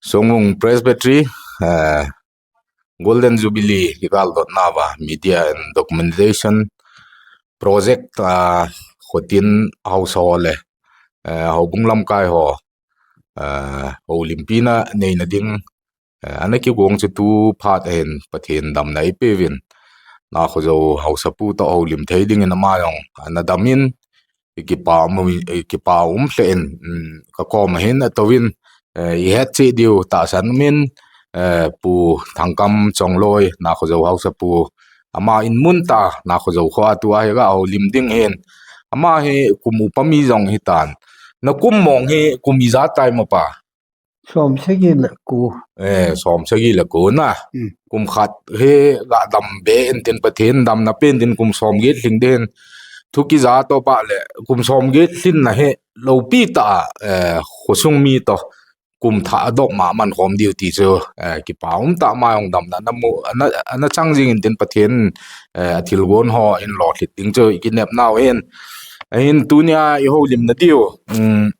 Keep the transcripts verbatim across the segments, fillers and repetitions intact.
Songmung Presbytery, eh, Golden Jubilee hi galdot nauva Media and Documentation Project, ah, khotin hausa ho le, eh, houbung lamkai ho, eh, houlimpina neina ding, eh, ana kigong chu tu phat ahin Pathen damna eipeuvin. Nakhojo hausapu toh houlim thei dingin ama jong ana damin, i kipa um, i kipa um lheh in, um, ka koma hin atouvin, eh, i het cheh diu tahsan umin, eh, Pu Thangkam Chongloi, Nakhojo hausapu, ama in mun tah, Nakhojo khoa tua hi ga houlim ding hin. Ama hi kum upa mi jong hitan. Na kum mong hi kum ijat tai mo pa? Som sagi le ko. Eh, som sagi le ko na. Hmm. Kum khat hi ga dam be intin Pathen damna pen tin kum som get lhing den. Thu kija toh pa le kum som get lhinna hi loupi tah, eh, khosung mi toh kum thah adoh ma man khom diu ti chu, eh, kipa um tah, ama jong damna ana mu, ana, ana chang jing intin Pathen, eh, athilgon ho in lolhit ding chu i kinep nau hin. Ahin tunia i houlimna diu, um,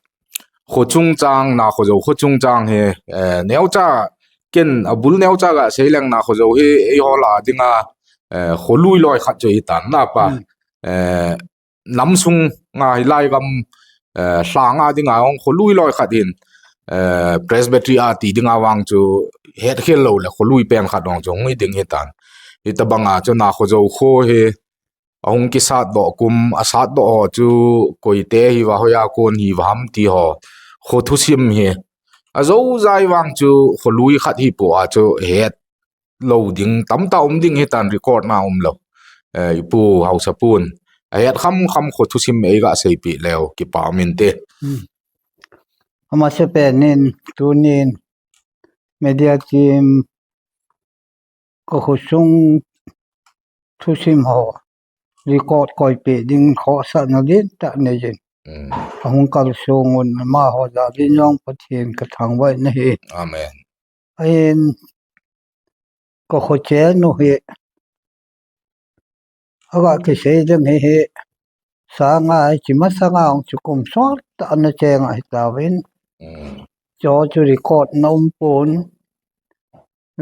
kho chungchang, Nakhojo kho chungchang hi, eh, neocha, ken abul neocha ga seileng Nakhojo hi eiho lah a dinga, eh, kho lui loi khat chu hitan na pa. Hmm. Eh, nam sunga hilai gam, eh, lhanga dinga hung kho lui loi khat hin, eh, Presbytery a ti dinga vang chu hetkhel lou le kho lui pen khat hung chu hung hi ding hitan. Hitabanga chu Nakhojo kho hi ahung kisatdoh kum, asatdoh ho chu koite hiuva, hoiya kon hiuva ham ti ho, kho thusim hi ajoujai vang chu kho lui khat hi po a chu het lou ding tamtah um ding hitan, record na um lou. Eh, i pu hausapun ahet kham kham kho thusim eiga seipeh leu kipa um inte. Hmm. Amasapen in tunin media team ka khosung thusim ho record koipeh ding khohsahna lentah neiyin. Mm. Ahung kalsong un amaho jal in jong Pathen ka thangvah in ahi. Amen. Ahin ka khochen u hi aga kisei ding hi hi sanga hi chi masanga hung chu kum sot tah ana cheng ahi tauvin. Mm. Cho chu record na um pon.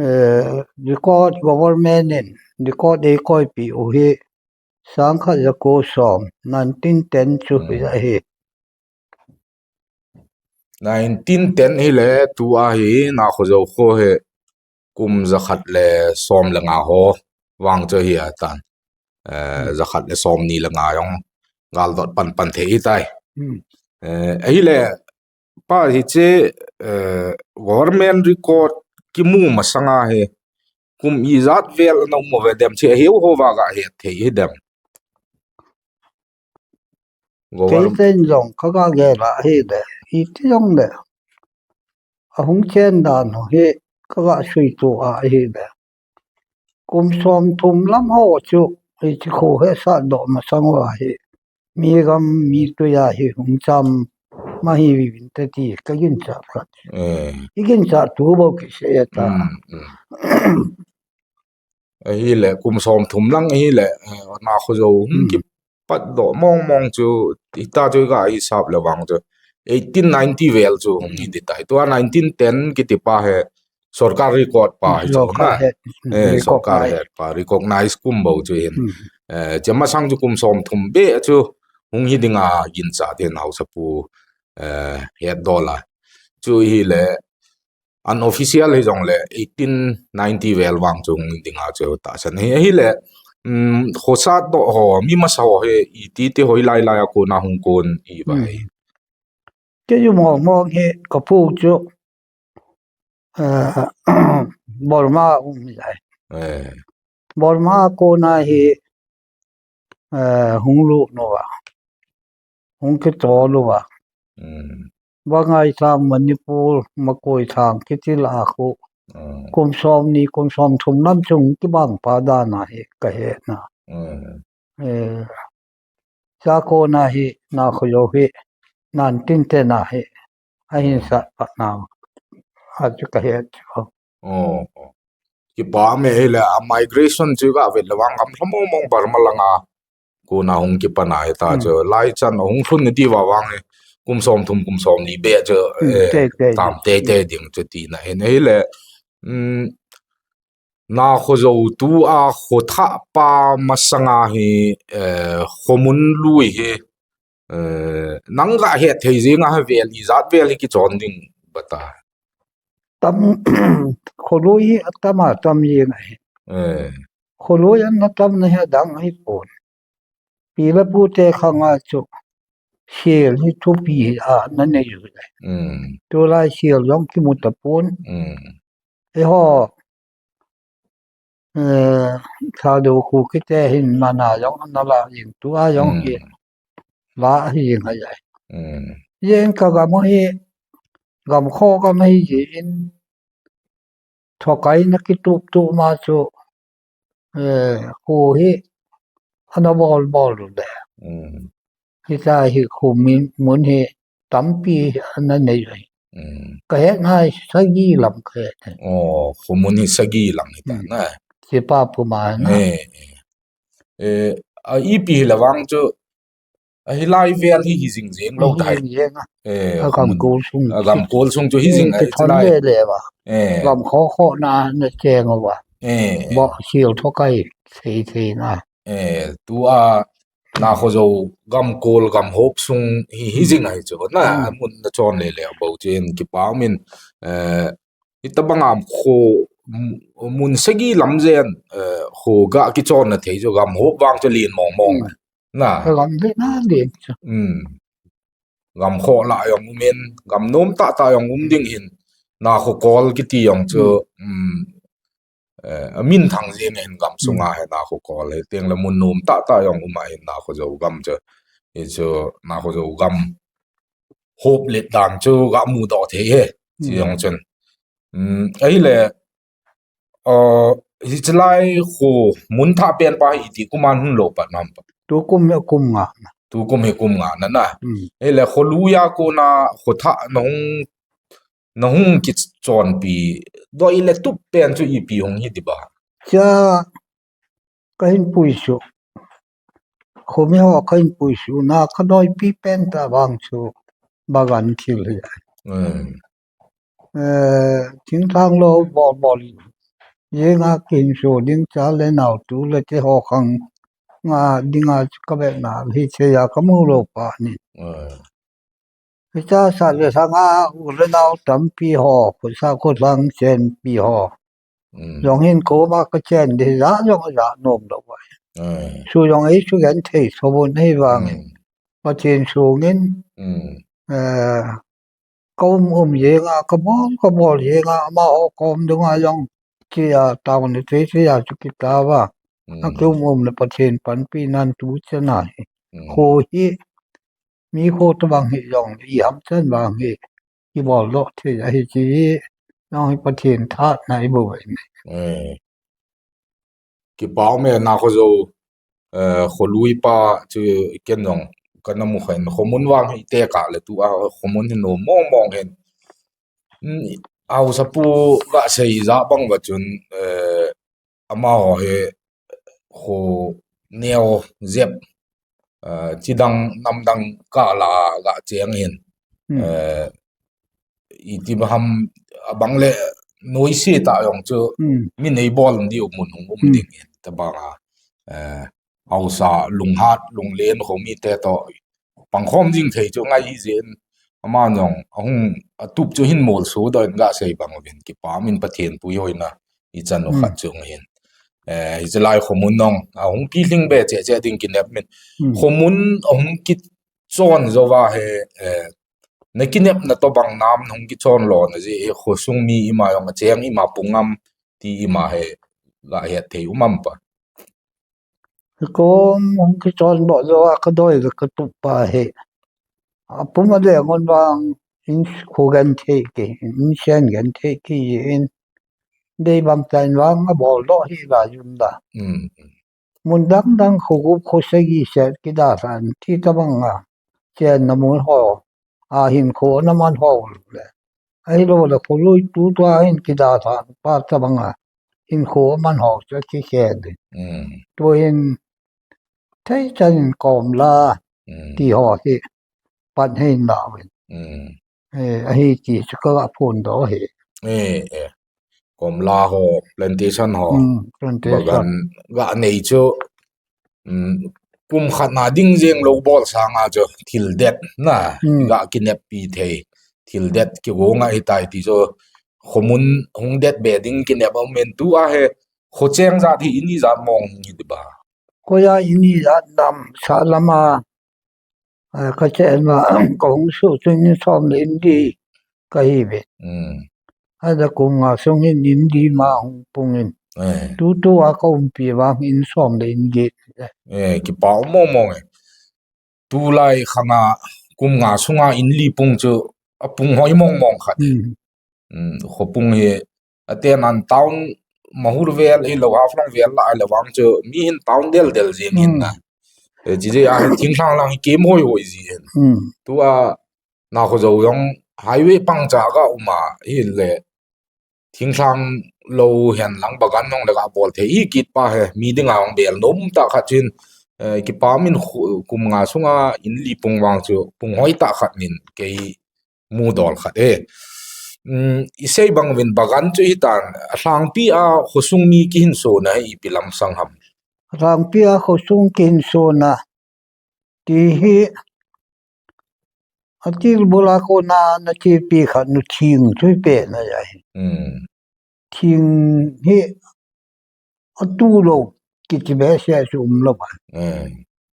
Eh, record government in record eikoipeh u hi sangkhat jako som, nineteen ten chu hi ahi. Nineteen ten hile tua hi Nakhojo kho hi kum jakhat le som le nga ho vang chu ahi atan. Eh, hmm, jakhat le somni le nga jong galdot panpan thei hitai. Hmm. Eh, ahile pa hiche, eh, government record kimu masanga hi kum ijat vel ana um uve dem, hiche ahiu ho va ga het thei hidem? Government. Kei ten jong ka ga gel a ahile, iti jongle ahung chen dan ho hi ka ga suito a ahile, kum somthum lam ho chu hiche kho hi asatdoh masang uva hi mi gam mi tuiya hi hung cham ma hiuvin te ti ka ginchat khat. Eh. I ginchat tu bou kisei ta. Mm, mm. Ahile kum somthum lang ahile, eh, Nakhojo hung, hmm, kipatdoh mong mong chu hita chu iga hisap le vang chu eighteen ninety vel chu hung hi ditai. Tua nineteen ten kiti pa hi sorkar record pa hi chu na. Sorkar het, eh, record sorkar pa hi het pa, recognize kum bou chu hin. Hmm. Eh, hiche masang chu kum somthum beh chu hung hi dinga ginchat in hausapu, eh, hetdol a. Chu hile unofficial hijongle eighteen ninety vel vang chu hung hi dinga chu tahsan ahi. Ahile, um, khosatdoh ho, mi masa ho hi iti ti hoilai lai a kona hung kon iva hi? Hmm. Kei mong mong hi ka pu chu, eh, Burma um lai. Eh. Burma kona hi, eh, hung lut uva, hung kitol uva. Hmm. Vangai thang Manipur, Makoi thang kiti lah a khu. Hmm. Kum somni, kum somthum lam chu hung kibang pa dan ahi ka hetna. Hmm. Eh, Chakona hi, Nakhojo hi, nineteen ten a hi ahin sat pat nau a chu ka het chu. Oh, oh. Kipa me hile a migration chu ga vet le vang gam lha mong mong Burma langa kona hung kipan a hita chu. Hmm. Lai chan hung lhun ni ti va vang hi kum som thum, kum som li beh chu, hmm, eh, tei, tei, tam tei, tei ding chu tina ahin. Ahile, um, Nakhozo tua khothah pa masanga hi, eh, khomun lui hi, eh, nang ga het thei jing a, vel ijat vel hi kichon ding bata. Tam, kholui hi atam atam jing ahi. Eh. Kholui ana tamna hi adang ahipon. Pi le pu te khanga chu, sial hi thupi a ana nei u le. Mm. Tulai sial jong kimu tapon. Mm. Eiho, eh, Thadou khu kiti hin mana jong ana la jing, tua jong hi, mm, la hi jing ahi. Mm. Jeng ka gam hi, gam kho gam hi jin, thokai na kitup tup ma chu, eh, khu hi ana bol bol u le. Mm. Hitia hi khu min, mun hi tampi ana nei u ahi. Mm. Ka het ngai sagi lam ka het. Oh, khomun hi sagi lam hita, mm, na. Sipa puma na. Eh, eh. Eh, a ipi hi la vang chu, a hilai vel hi hi jing jeng lou tai. Hi jing jeng a. Eh, a gam khomun, kol sung a gam kol sung chu hi, eh, jing a, kithon hilai le le va. Eh. Gam kho kho na, na cheng uva. Eh, eh. Bo sial thokai thei thei na. Eh, tua Nakhozo gam kol gam hop sung hi, hi, mm, jing ahi chu. Na, mm, mun na chon le le bou chen kipa min, eh, Hitabang a kho, m-, mun sagi lam jen, eh, kho ga kichon na thei chu gam hop vang chu lin mong mong. Mm. Na. Gam de na de chu. Mm. Gam kho la jong um in, gam nom tah tah jong um ding hin. Nakho kol kiti jong chu, mm, mm, eh, amin thang jeng hin gam sunga, mm, hi Nakho kol hi. Teng le mun nom tah tah jong um a hin Nakhozo gam chu. Hi chu Nakhozo gam hop let dan chu ga mudoh thei e, chi, mm, jong chun. Um, ahile, uh, hiche lai khomun thah pen pa hi iti kum a hung lo pat nam pa. Tukum hi kum nga. Tukum hi kum nga na na. Mm. Ahile kholui a kona khothah na hung, na hung kichonpi doi le tup pen chu ipi hung hi diba. Cha, Ka hin puisuh. Khomi ho ka hin puisuh na ka doipi pen tah vang chu Bagan thil hi. Mm. Eh, thingthang lou bol bol. Jenga kihin so ding cha le nao tu le te ho khang nga dinga chu ka vekna hi che ya ka mu lou pa ni. Mm. Hiche a sat le lhang a u le nao tampi ho, khosa kholang chenpi ho. Mm. Jong hin koma ka chen ding ja jong ja nom lou vai. Mm. Su jong ei sugenthei tho bon ahi vangin. Mm. Pathen sungin, mm, eh, ka um um jenga, ka bol, ka bol jenga, amaho kom dunga jong, tia taona thei thei a chu kitao va. Mm. A ki um um le Pathen panpi nan tu chan ahi. Mm. Kho hi, Mi kho tobang hi jong, i ham chan vang hi, i bol doh thei ahi chi hi, jong hi Pathen thahatna i bol ahi. Eh. Kipa um e Nakhozo, eh, kholui pa chu ken jong, ka na mu khan, khomun vang hi te ka le tu a, khomun hi nom mong mong hin. Mm, haosapu ga sei ja bang va chun, eh, amaho hi kho neo jep, eh, chidang namdang kah la a ga cheng hin. Hmm. Eh, iti ba ham abang le noise tah jong chu, hmm, mi nei bol diu mun hung um, hmm, ding hin. Tabang a, eh, haosa lunghat, lunglen kho mite toh pangkhom jing thei chu ngai hi jin. Ama jong, ahung, atup chu hin molso doh in ga sei bang uvin kipa min Pathen puihoina i chan u, hmm, khat chu hin. Eh, hiche lai khomun jong, ahung pilhing be cheh cheh ding kinep min. Hmm. Khomun ahung kichon jou va hi, eh, na kinepna tobang nam hung kichon lona jeh hi khosung mi ima jong acheng ima pung am ti ima hi ga het thei um am pa. Hikom hung kichon doh jou a ka doi le ka tup pa hi. Apum a le ngon vang in kho genthei kei, in sen genthei kei in dei bang chan vang a bol doh hi la jun da. Mm. Mun dang dang kho gup kho sagi set kidalhan ti tabang a. Chenna mun ho. A hinkho na man ho le. Ahilou le kholui tutua hin kidalhan pa tabang a. Hinkho man ho chu kikhen. Mm. Tu hin thei chan in kom la, mm, ti ho hi. pan hei na win. Hmm. Eh, ahi ti chu ka ga phun do he. Eh, eh. Komla ho, plantation ho. Hmm, plantation. Bagan ga nei chu. Hmm, kum khat na ding jeng lo bol sanga chu thil det na. Hmm. Ga kinep pi thei. Thil det ki go nga hi tai ti chu. Khomun hung det be ding kinep a men tu a he. Kho cheng jat hi ini jat mong hi di ba. Khoja ini jat dam sa lama. Eh, ka che ma ka hung su chu in som le in di ka hi ve. Hmm. Ada kum nga sung in in di ma hung pung in. Eh. Tu tu a ka umpi vang in som le in di. Eh, kipa mong mong eh. Tu lai khanga kum nga sunga in li pung chu a pung hoi mong mong khat. Hmm. Hmm, khopung hi, aten an town Mahur vel, hi lo Haflong vel la, le vang chu, mi hin town del del jing hin na. Hmm. Eh, chi chi a hin thingthang lang hi kem hoi hoi ji hin. Hmm. Tu a, na kho jo jong highway pang cha ga um a, hi le, thingthang lo hen lang bagan nong le ga bol thei, hi kit pa he, mi ding a ong bel nom ta khat chin, eh, kipa min khu-, kum nga sunga in li pung vang chu, pung hoi ta khat min, kei mu dol khat e. Um, i sei bang vin bagan chu hi tan, a hlangpi a khosung mi kihin so na hi ipi lam sang ham. Hlangpi a khosung kihin so na ti hi a til bula ko na na ti pi khat nu thing thui pe na ya hi. Hmm. Thing hi a tu lo, kiti be sia chu um lo ba. Eh.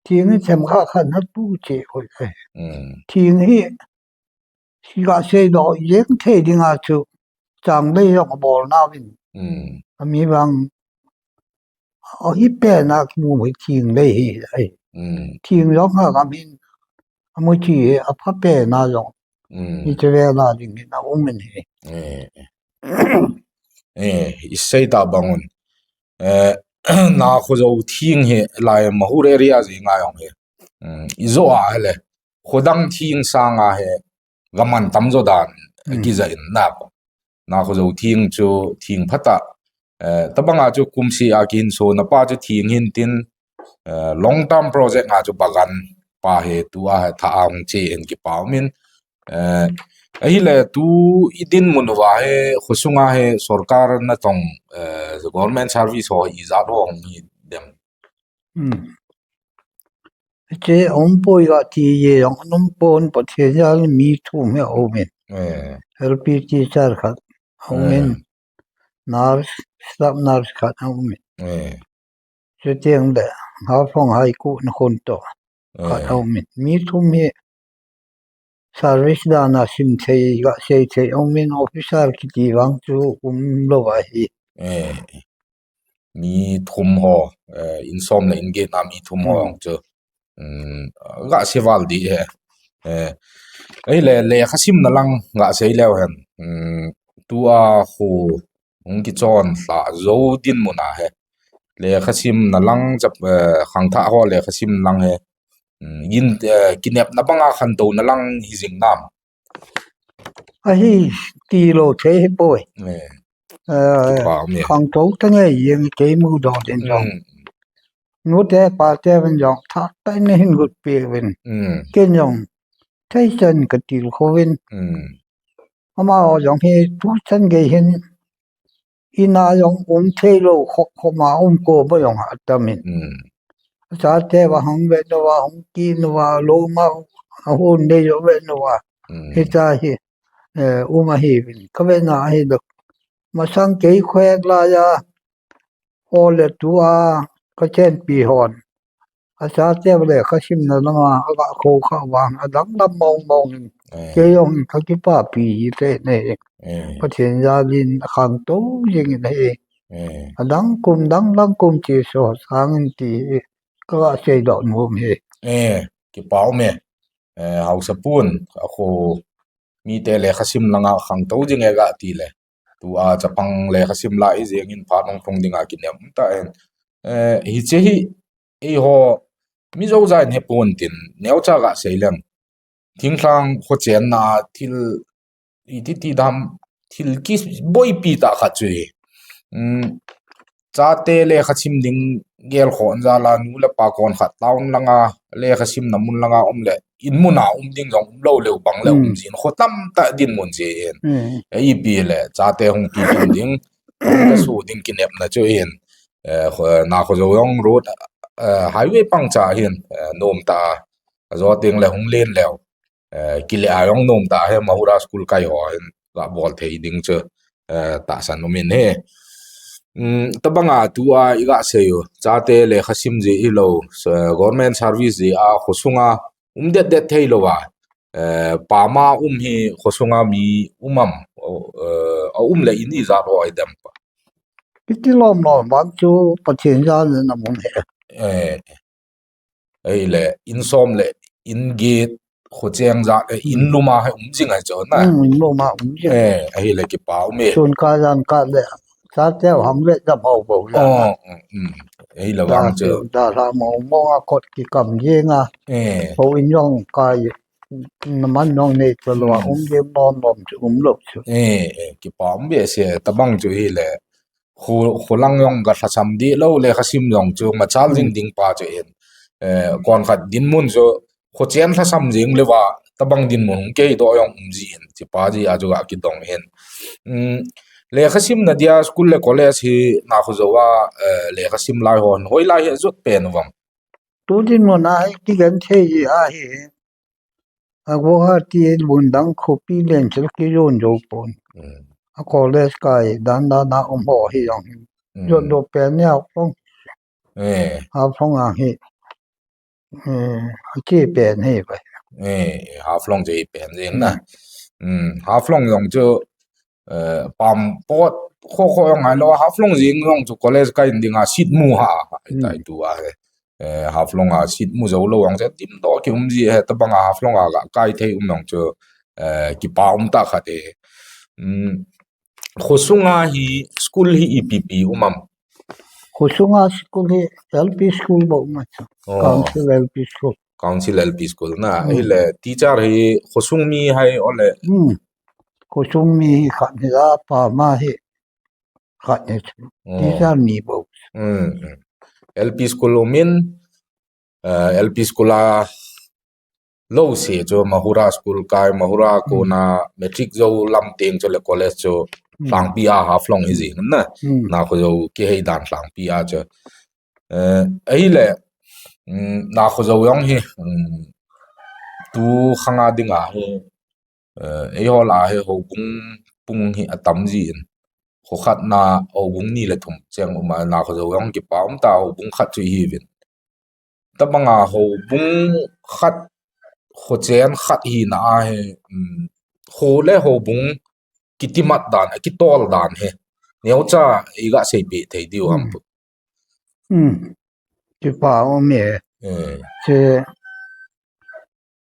Thing hi them kha khan ha tu che koi kai. Mm. Thing hi, si ga sei do, jeng thei ding a chu, chang lei jong a bol na vin. Mm. A mi bang, a hi pe na ki mu hi thing lei hi, ai. Mm. Thing jong ha ga min, a mu chi hi, a pha pe na jong. Mm. Hi che ve la ding hi na um min hi. Eh. Eh, i sei ta bang un. Eh, na kho jo thing hi lai Mahur area ji ngai ong hi. Mm, i jo a hele. Kho dang thing sang a he. Gaman tam jo dan. Mm. Ki ja in na pa. Na kho jo thing chu thing phata. Eh, tabang a chu kum si a kihin so na pa chu thing hin tin. Eh, long term project nga chu bagan pa he tu a he tha a hung che en kipa min. Eh, ahile tu i dinmun uva he, khosung a he, sorkar na tong, eh, government service ho i jat ho hung hi dem. Hmm. Che um poi ga ti ye jong um pon Pathen jal mi thum he um in. Eh. L P teacher khat um in. Eh. Nurse, staff nurse khat um in. Eh. Chutiang le, Haflong High Court na khun to. Khat, eh, um in. Mi thum hi service dan a sim thei, ga sei thei, um in officer kiti vang chu um lo a hi. Eh. Mi thum ho, eh, in som le in get na mi thum ho, hmm, chu. Um, ga sei val di he. Eh. Ahile, lekha simna lang ga sei leu hen. Um, tu a khu hung kichon lha jo dinmun a he. Lekha simna lang chap, eh, khangthah ho lekha sim lang he. Mm, yin, eh, kinepna banga khantouna lang hi jing nam. Ahi ti lo thei hi poi. Eh. Eh, kipa um e. Khangtou ta nge jeng kei mu do den jong. Mm. Nu te pa te ven jong thak ta ne hin gut pi ven. Mm. Ken jong thei chan ka til kho ven. Mm. Ama o jong hi tu chan gei hin ina jong um thei lo khop khop ma um ko ba jong a tam in. Mm. Chate va hung ve no va hung ki no va lo ma a hun de jo ve no va. Mm. Hi ta hi, eh, um a hi vin. Ka ve na hi dok. Masang kei khwek la ya. O le tu a ka chen pi hon. A chate lekha simna langa, a ga kho kha vang, a dang lam mong mong in. Eh. Kei jong ka kipapi te ne. Eh. Pathen jal in a khangtou jing in hi. Eh. A dang kum, dang lang kum chi so sang in ti hi ka ga sei doh nom hi. Eh, kipa um e. Eh, haosa pun, a kho mite lekha sim langa khangtou jing e ga ti le. Tu a chapang lekha sim la i jeng in phat hung phong dinga kinem ta en. Eh, hiche hi, eiho, mi jo jat in he pon tin, neocha ga sei leng. Thingthang kho chenna thil, iti ti dam, thil kiboipi tah khat chu hi. Um, chate lekha sim ding gel khon jal a nu le pa kon khat town langa, lekha simna mun langa um le, in mun a um ding jong um lou leu bang le um jin, kho tamtah dinmun jin. Ipi le, chate hung kikim ding, hung kasu ding kinepna chu hin, eh, kho, Nakhojo jong road, eh, highway pang cha hin, eh, nom ta, ajo teng le hung len leu. Eh, kile a jong nom ta hi Mahura School kai ho hin ga bol thei ding chu, eh, tahsan um in hi. Um, tabanga tua i ga sei u, chate lekha sim ji i lou, so, government service ji a khosunga um det det thei lou a, eh, pama um hi khosunga mi um am, o, eh, a um le in ijat ho i dem pa. Kiti lom lom bang chu Pathen jal in a mun he. Eh, Ahile, in som le, in get, kho cheng jat, eh, in lum a he um jing ahi chu na. Hmm, in lum a um jing. Eh, ahile kipa um e. Sun ka jan ka le, sa teu ham le jam hau bou ja. Oh, mm, mm. Ahile vang chu. Da la mo mo a kot kikam jing a. Eh. Ho in jong kai, na man jong nei chu lou a, um jing nom nom chu um lou chu. Eh, eh, kipa um behseh, tabang chu hile. Kho, kho lang jong ga lhasam dih lou, lekha sim jong chu machal jing ding pa chu in. Eh, kon khat dinmun chu kho chen lhasam jing leh va, tabang dinmun hung kei doh jong um ji in, chi pa ji a chu ga kidong in. Um, lekha simna dia school le college hi Nakhojo a, eh, lekha sim lai hon, hoilai hi jot pen uvem? Tu dinmun a hi kigen thei ji ahi. A Guwahati lun dang khopi len chel kijon jou pon. Mm. A college kai dan dan a um ho hi jong hi. Mm. Jot do pen ni Haflong. Eh. Haflong a hi. Eh, a che pen hi bai. Eh, Haflong che pen jing na. Mm. Mm, Haflong jong chu, eh, pam pot kho kho jong ngai lou, Haflong jing jong chu college kai ding a seat mu ha, ha, mm, tai tu a he. Eh, Haflong a seat mu jou lou jong chu, dim doh ki um ji he, tabang a Haflong a ga kai thei um jong chu, eh, kipa um tah khat e. Um, khosunga hi school hi ipi pi um am? Khosunga school hi L P school bou um a chu. Oh. Council L P school. Council L P school na. Hmm. Ahile teacher hi khosung mi hai ole. Hmm. Khosung mi hi khat ni la, pama hi khat ni chu. Oh. Teacher ni bou. Hmm, hmm. L P school um in, eh, L P school a lou se chu Mahura school kai, Mahura, hmm, kona matric jou lam teng chu le college chu, hmm, Lhangpi a Haflong hi jing na. Hmm. Nakhojo kihei dan Lhangpi a chu. Eh, ahile, um, Nakhojo jong hi, um, tu khang a ding a hi, eh, eiho lah a hi houbung pung hi atam ji in. Kho khat na houbung ni le thum cheng um a, Nakhojo jong kipa um ta, houbung khat chu i hi uvin. Tabang a houbung khat, kho chen khat hina a hi, um, kho le houbung kitimat dan, kitol dan hi neocha i ga seipeh thei diu ham? Hmm. Hmm. Kipa um e. Eh. Che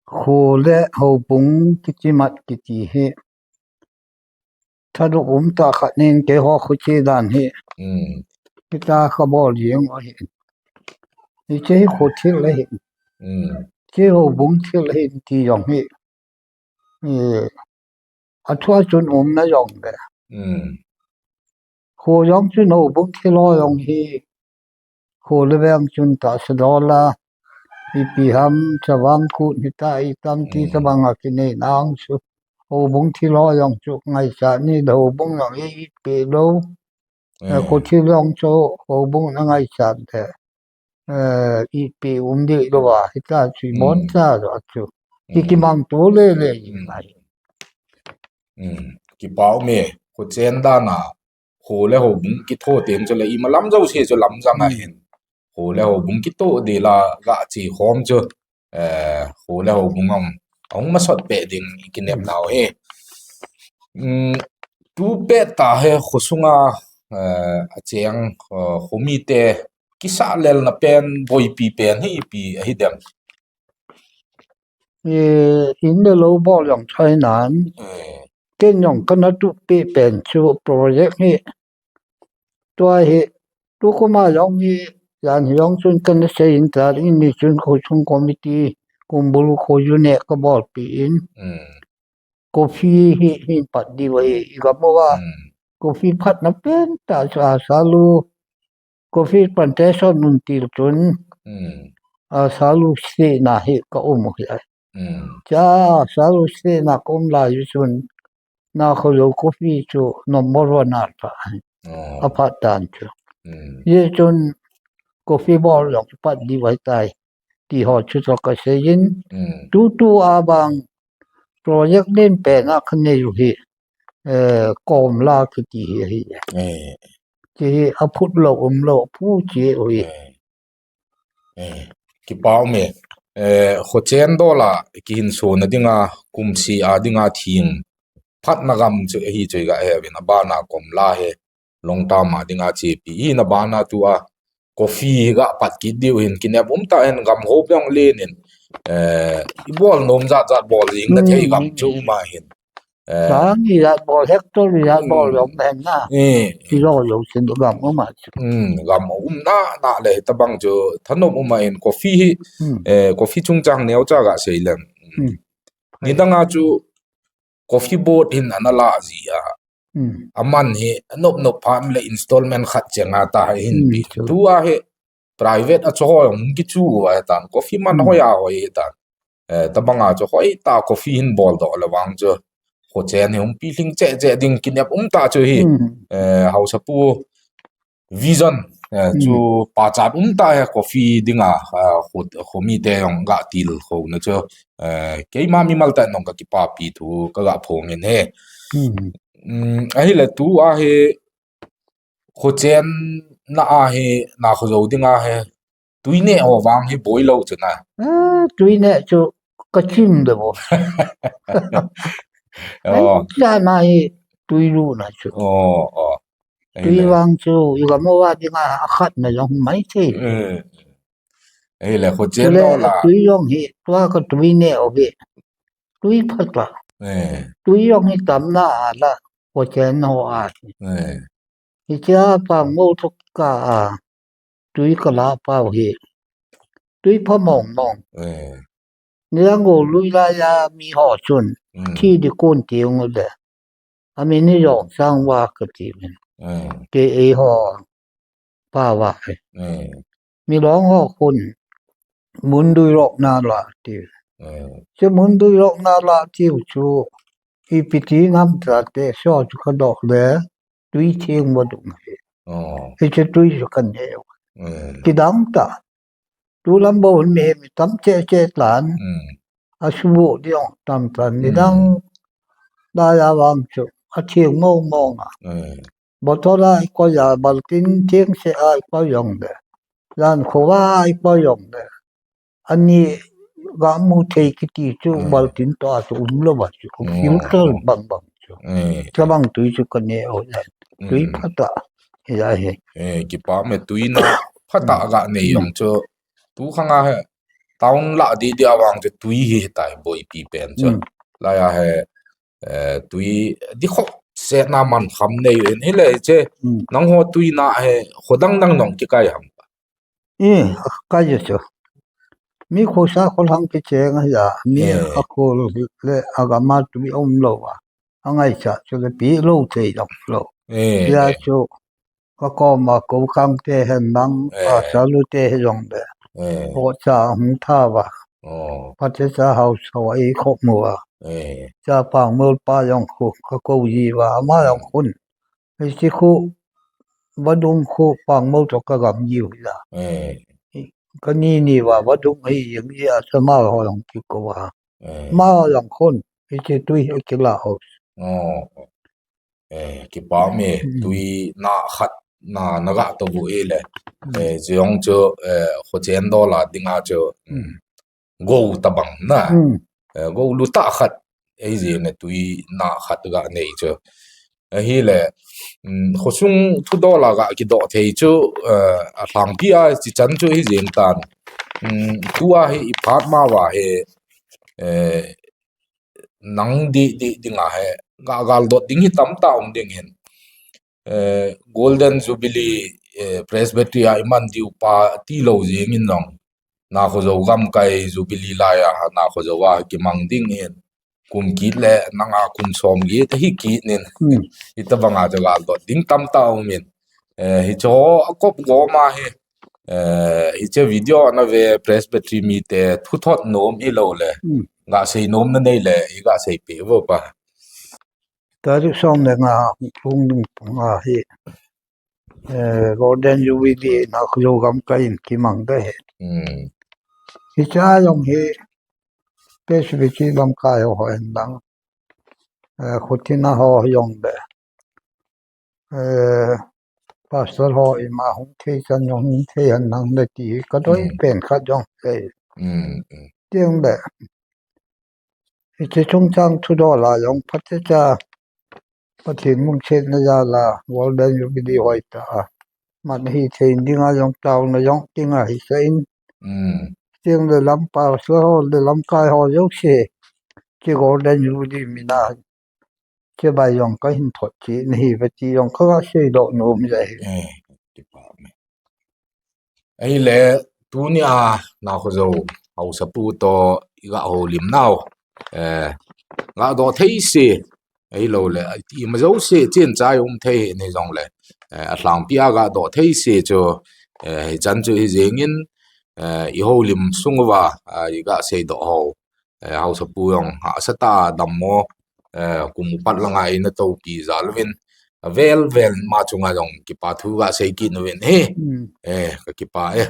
kho le houbung kitimat kiti hi. Thaduk um tah khat nin keiho kho che dan hi. Hmm. Kita ka bol jeng u ahi. Hiche hi kho thil ahi. Hmm. Hiche houbung thil ahi ti jong hi. Eh, athua chun umna jong le. Hmm. Kho jong chun houbung thil ho jong hi. Kho le veng chun tahsa dol a, ipi ham, Chavang Kut hita, itam ti, hmm, tabang a kinei nang chu. Houbung thil ho jong chu ngaichat ni, houbung jong i, ipeh lou. Eh, eh, kho thil jong chu houbung na ngaichat le. Eh, ipeh um deh lou a, hita chu, hmm, ibon cha lou a chu. Ki, hmm, kimang to le le, hmm, i ngai. Hmm. Kipa um e, kho chen dan a, kho le houbung kitho teng chu le, imalam jouse chu lamjang a hin. Kho le houbung kitoh ding la ga che khom chu, eh, kho le houbung a um, ahung masot peh ding i kinep nau hi. Um, tu pet tah hi khosunga, eh, acheng, eh, khomite kisah lelna pen, boipi pen hi ipi ahi dem? Eh, in le lou bol jong chai nan. Eh. Ken jong kana tup peh pen chu project hi. Tua hi, tukum a jong hi, jan hi jong chun kana sei in ta, in ni chun khosung committee, kumbul kho unit ka bolpeh in. Hmm. Coffee hi, hi pat diu ahi, i gam uva. Hmm. Coffee phatna pen tah chu a salu. Coffee plantation um til chun, Hmm. a, Salu State na hi ka um u hi ai. Hmm. Cha, Salu State na ka um lai u chun, Nakhozo coffee chu number one a pha. Oh. A phat dan chu. Hmm. Ye chun coffee bol jong pat di vai tai. Ti ho chu to ka sei in. Hmm. Tu tu a bang project len pen a ka nei u hi, eh, Komla kiti hi ahi. Eh. Ti hi a phut lou um lou, a phu chi u hi. Eh. Eh, kipa um e. Eh, Khochen Dol a kihin sona dinga, kum seh a dinga thing phatna gam chu ahi chu i ga he uvin, a bana Komla hi long term a dinga chepi. Hi na bana tua coffee ga pat kit diu hin kinep um ta hin gam ho peng len in, eh, i bol nom jat jat bol jing na thei gam chu um a hin. Eh. Sang i jat bol, hectare i jat bol Hmm. jong hen na. Eh. Kilo jong sin gam um a chu. Hmm, gam um na, na le tabang chu thanom um a in coffee hi, Hmm. eh, coffee chungchang neocha ga sei leng. Hmm. Nidang a chu coffee board hin ana la ji a. Hmm. A man hi nop nop pha le installment khat cheng a ta hin Hmm, pi. chu. Tu a hi private a chu hoi hung kichu u ahi tan. Coffee man Hmm. hoi a hoi ahi tan. Eh, tabang a chu hoi ta coffee hin bol doh le vang chu. Khochen hi hung pi hling che che ding kinep um ta chu hi. Hmm. Eh, Haosapu vision, eh, Hmm. chu pachat um ta hi coffee dinga, eh, kho, kho mite jong ga til kho na chu. Eh, keima mimal ta nong ka kipapi thu ka ga phong in he. Hmm. Hmm, ahile tu a hi Khochen na a hi, Nakhozo dinga hi, tui neh ho vang hi boi lou chu na. Ah, tui neh chu ka chim de bo. Oh. Ai, cha na hi tui lu na chu. Oh, oh. Tui Ahile. vang chu, i gam uva dinga a khat na jong mai thei. Eh. Ahile, Khochen Chule, Dol a. tui jong hi, tua ka tui neh u hi. Tui phat a. Eh. Tui jong hi tam na a la, Khochen ho a. Eh. Hiche a Pangmol toh ka a, tui ka la pau hi. Tui pha mong mong. Eh. Nidang golui lai a mi ho chun, Hmm. thi di kon ti ung le. A min hi Jongsang Vah ka ti min. Eh. Kei ei ho pa Vah hi. Eh. Milong ho khun, Mundui Rok na la ti. Eh. Chu Mundui Rok na la ti u chu, ipi ti ngam ta te, so chu ka doh le, tui theng vadung hi. Oh. Hiche tui chu ka neh u. Eh. Kidang ta. Tu lam bou hin mihem tam che che tan. Hmm. A subu diong tam tan. Hmm. Nidang lai a vang chu, a theng mong mong a. Eh. Bottle a i koi a, baltin theng se a i koi jong le. Jan kho a i koi jong le. Ani ga mu thei kiti chu Hmm. baltin toh a chu um lou va chu. Hmm. Filter bang bang chu. Eh. Tabang tui chu ka neh u le. Tui Hmm. phat a. Hi a hi. Eh, kipa me tui na phat a Hmm. ga nei Hmm. jong chu. Tu khang a hi town la di di a vang chu tui hi tai boipi pen chu. Hmm. Lai a hi, eh, tui di khop se na man kham nei in hile che Hmm. nang ho tui na hi kho dang dang nong kikai ham. Eh, kai chu. Mi khosa kho lang kicheng a hi a, mi Eh. a kho le a gam a tui um lou a. A ngaichat chu le pi lou thei jong lou. Eh, Hia eh. chu ka kom a Kokang te hen lang, Eh. a Salu te hi jong le. Eh. Ho cha hung tha va. Oh. Pate cha hau sa va i khop mu va. Eh. Cha Pangmol pa jong khu ka ko ji va, ama jong Hmm. khun. Hiche khu vadung khu Pangmol toh ka gam ji u la. Eh. Ka ni ni va vadung hi jing ji a sa ma ho jong ki ko va. Eh. Ma jong khun. Hiche tui hi kila ho. Oh. Eh, kipa me Hmm. tui na khat na, na ga to bu e le. Hmm. Eh, jong chu, eh, Khochen Dol a dinga chu, Hmm. gou tabang na. Hmm. Eh, gou lu ta khat. Ei jing le tui na khat ga nei chu. Ahile, um, khosung thudol a ga kidoh thei chu, eh, a lhangpi a chi chan chu hi jing tan. Um, tua hi i phat ma va hi, eh, nang di, di, ding a hi, ga gal dot ding hi tam ta um ding hin. Eh, Golden Jubilee, eh, Presbytery a i man diu pa ti lou jing in jong. Nakhozo gamkai Jubilee lai a, Nakhozo a kimang ding hin. Kum kit le nang a kum som kit hi kit nin. Hmm. Hitabang a chu gal dot ding tam ta um in. Eh, hiche ho akop gom ahi. Eh, hiche video na ve Presbytery mite thuthot nom hilou le. Hmm. Gasei nom nanei le, iga seipeh vo pa. Tarik som le nga, hung ding pung ahi. Eh, Golden Jubilee Nakhojo gamkai in kimang ding ahi. Hmm. Hiche a jong hi Presbytery lamkai ho, ho hen lang. Eh, khutina ho jong le. Eh, pastor ho ima hung thei chan jong hung thei hen lang le ti kadei pen khat jong sei. Hmm, hmm. Tiang le. Hiche chungchang thudol a jong phatecha Pathen lungsetna jal a Golden Jubilee hoitah a man hithei dinga jong taona jong dinga hisah in. Hmm. Tiang le lam pastor ho le lamkai ho jouse. Hiche Golden Jubilee mina. Hiche bai jong kahin thot cheh nahi ve ti jong kaga seidoh nom jeh ahi. Eh, kipa me. Ahile, tunia Nakhojo haosapu toh iga houlim nau. Eh, gadoh thei se. Ahilou le, ima jouse chen chai um thei ni jong le. Eh, alhangpi a gadoh thei se chu. Eh, hichan chu hijeng in, eh, ihoulim sung uva, ah, iga seidoh ho. Eh, haosapu jong hahsa tah a dammo, eh, kum upat langa eina toupi jal uvin. Avel vel ma chunga jong kipa thu ga sei kit uvin ahi. Hmm. Eh, ka kipa e.